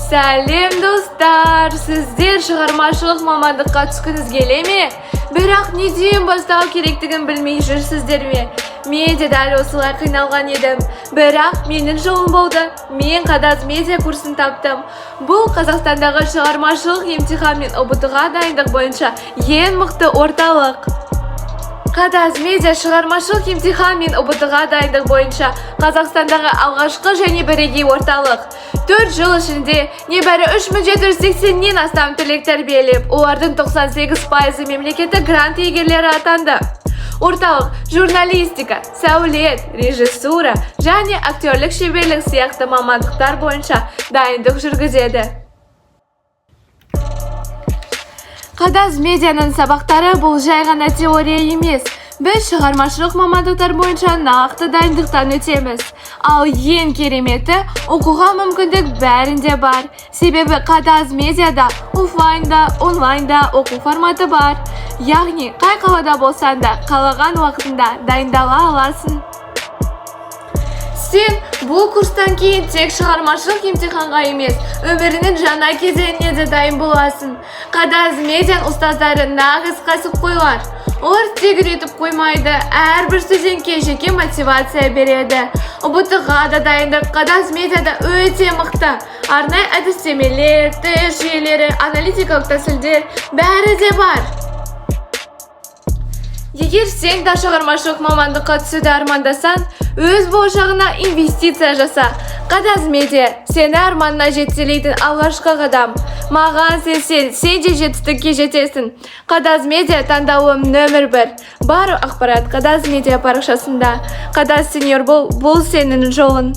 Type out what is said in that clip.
Сәлем, достар! Сіздер шығармашылық мамандыққа түскіңіз келе ме, бірақ неден бастау керектігін білмей жүрсіздер ме? Мен де дәл осылай қиналған едім, бірақ менің жолым болды. Мен Қадаз Медиа курсын таптым. Бұл Қазақстандағы шығармашылық емтихан мен ҰБТ ға дайындық бойынша ең мықты орталық. Қадаз Медиа — шығармашылық емтихан мен ҰБТ ға дайындық бойынша Қазақстандағы алғашқы және бірегей орталық. 4 жыл ішінде небәрі 3780-нен астам түлек тәрбиелеп, олардың 98%-ы мемлекеттік грант иегерлері атанды. Орталық журналистика, сәулет, режиссура және актерлік шеберлік сияқты мамандықтар бойынша дайындық жүргізеді. Қадаз Медианың сабақтары — бұл жай ғана теория емес. Біз шығармашылық мамандықтар бойынша нақты дайындықтан өтеміз. Ал ең кереметі, оқуға мүмкіндік бәрінде бар. Себебі Қадаз Медиада офлайн да, онлайн да оқу форматы бар. Яғни қай қалада болсаң да, қалаған уақытында дайындала аласың. Сен бұл курстан кейін тек шығармашылық емтиханға емес, өміріңнің жаңа кезеңіне де дайын боласың. Қадаз Медианың ұстаздары нағыз кәсіпқойлар. Олар тек үйретіп қоймайды, әрбір студентке жеке мотивация береді. ҰБТ ға да дайындық Қадаз Медиада өте мықты. Арнайы әдістемелер, тест жүйелері, аналитикалық тәсілдер — бәрі де бар. Егер сен де шығармашылық мамандыққа түсуді армандасаң, өз болашағына инвестиция жаса. Қадаз Медиа — сені арманына жетелейтін алғашқы қадам. Маған сенсең, сен де жетістікке жетесің. Қадаз Медиа — таңдауым нөмір бір. Барлық ақпарат Қадаз Медиа парақшасында. Қадаз Сеньор бол, бұл сенің жолың.